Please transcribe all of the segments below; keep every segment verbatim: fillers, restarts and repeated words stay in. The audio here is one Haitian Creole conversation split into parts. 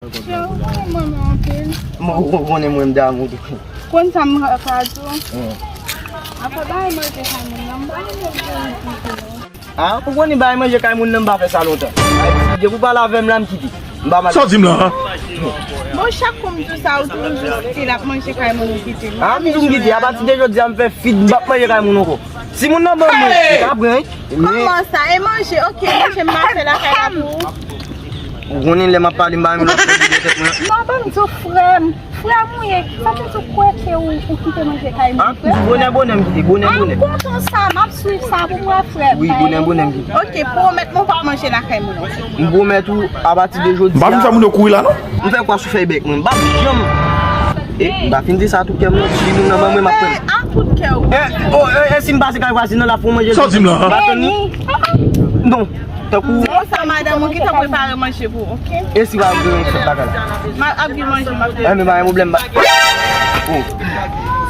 Cheri, ou konnen m renmen w anpil. Mwen, ou konnen mwen m damou tou. Konn sa m ka di w? Hmm. Apa bay manje kay moun nan, m pa renmen l. Ah, ou konnen bay manje kay moun nan, m pa fè sa lontan. Depi w pale avè m la, m kite. M pa mal. Sa w di m la, an? Bon, chak kou m di w sa, ou toujou stil ap manje kay moun, ou kite m. Ah, m di w m kite. Apati de jodi a, m fè fit, m p ap manje kay moun ankò. Si moun nan ban mwen, m ka pran, wi. Kòman sa? E manje, oke, manje m pa fè lakay la pou ou. Ou konnen lè m ap pale, m pa renmen lòt moun de tèt mwen. Non, ban m di w, frè m. Frè m ou ye, sa vle di w kwè ke ou, ou kite manje kay moun, frè m? Bonè, bonè m kite, bonè, bonè. Ah, m kontan sa, m ap swiv sa pou mwen, frè m. Wi, bonè, bonè m kite. Oke, pwomèt mwen w p ap manje lakay moun ankò. M pwomèt ou, apati de jodi a. M pa vin fè moun yo kouri la, non? M fè kwa sou fèy bèk mwen, m p ap janm. E, m pa fin di sa tou kè m, non, si moun nan ban mwen, m ap pran. A tout kè w. E, o, e, e si m pase kay vwazin nan, l ap fè manje. Sa w di m la, an? M pa tann li. Non. Tankou. Bon, sa madanm ou gentan prepare manje pou ou, oke? E si w ap gen fèt bagay la? M ap gen manje, m ap gen. Enben, pa gen pwoblèm, ba. Oh.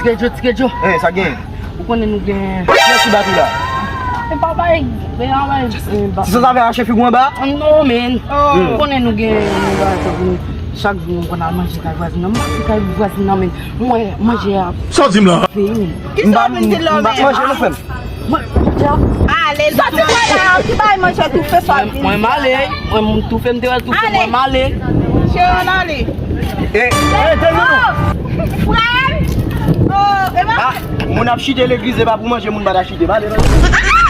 Tike Djo, Tike Djo. Eh, sa gen? Ou konnen nou gen. Kiyès ki bat ou la? E pa bay, e pa bay, e ba. Ti sa sa fè rache figi w anba? Non, men. Ou konnen nou gen, nou gen, chak jou nou konn al manje kay vwazin nan. M pase kay vwazin nan, men. Mwen, manje a. Sa w di m la? Fini. Kisa w vin di la, men? M pa manje, non, frè m. Mwen, manje a. Ale, soti wè la, ki bay manje toufe sa w vin di. Mwen, m ale. Mwen, m toufe, m te wè l toufe, mwen, m ale. Cheri, ann ale. E, e, tande non. Frè m. Oh, e pa. Ah, moun ap chite legliz, e pa pou manje, moun pa ta chite. M ale, non.